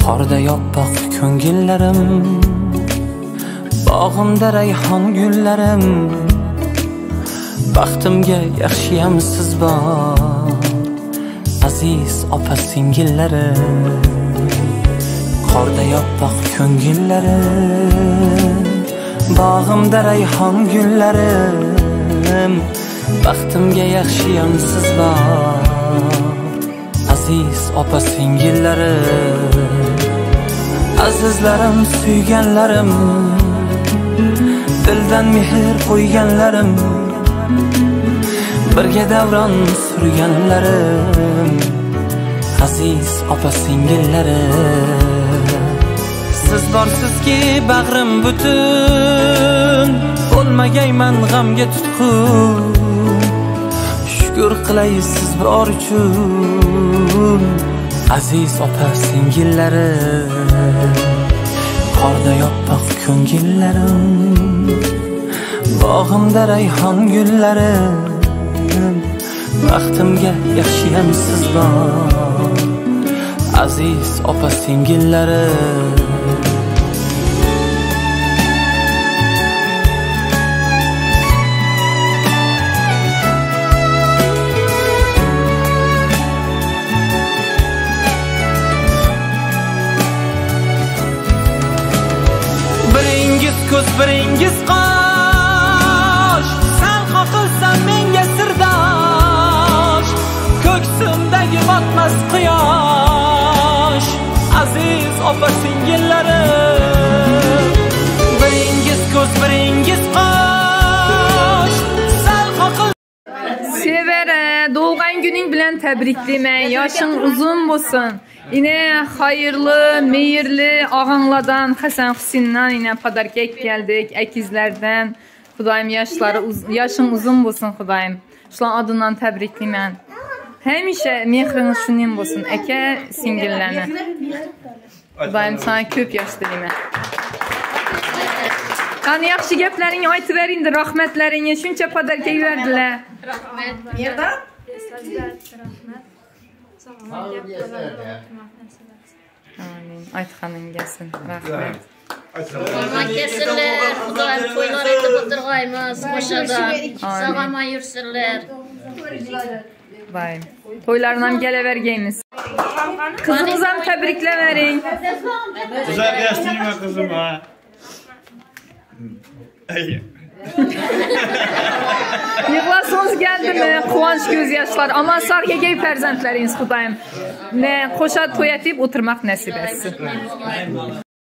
Qorday oppoq ko'ngillarim, bog'imda rayhon gullarim, baxtimga yaxshiyam siz bor, aziz opa singillarim. Qorday oppoq ko'ngillarim, bog'imda rayhon gullarim, baxtimga yaxshiyam siz bor, aziz opa singillarim. Azizlarim, suyganlarim, dildan mehr qo'yganlarim, birga davron surganlarim, aziz opa singillarim. Siz borsizki bag'rim butun, bo'lmagayman g'amga tutqun, shukr qilay siz bor uchun, aziz opa singillarim. Qorday oppoq ko'ngillarim, bog'imda rayhon gullarim, baxtimga yaxshiyam siz bor, aziz opa singillarim. Biringiz ko'z, biringiz qosh, san qoqilsan menga sirdosh, ko'ksimdagi botmas quyosh, aziz opa singillarim. Biringiz ko'z, biringiz qosh, san qoqil. Sevara, doğgan günün bilan təbrikləmən, yaşın uzun olsun. Yine hayırlı, meyirli ağanlardan, Hasan Hüseyin'den yine padarkek geldik, əkizlərdən. Xudayım yaşın uzun olsun Xudayım. Şulan adından təbrikliyəm. Həmişə mehriniz şunun olsun, əkə singillərini. Xudayım sana köp yaş diləyəm. Qani yaxşı gəplərini aytıb ver indi, rahmətlərini. Şunca padarkek verdilər. Rahmet. Yerdan? Rahmet. Amin. Aytxanın gəlsin. Rahmet. Kurban kesinler, Xudayım toylar edip oturgayımız, qoşada, sağama yürüsünler. Vay. Toylarından gələvergeyimiz. Kızımıza təbrikləmərin. Uzaq yaşlıyım kızım ha. Yığlasınız geldi mi? Kıvanç göz yaşlar. Aman sağ gegey fərzəndləriniz Xudayım. Nə qoşa toy etib oturmaq nəsib etsin.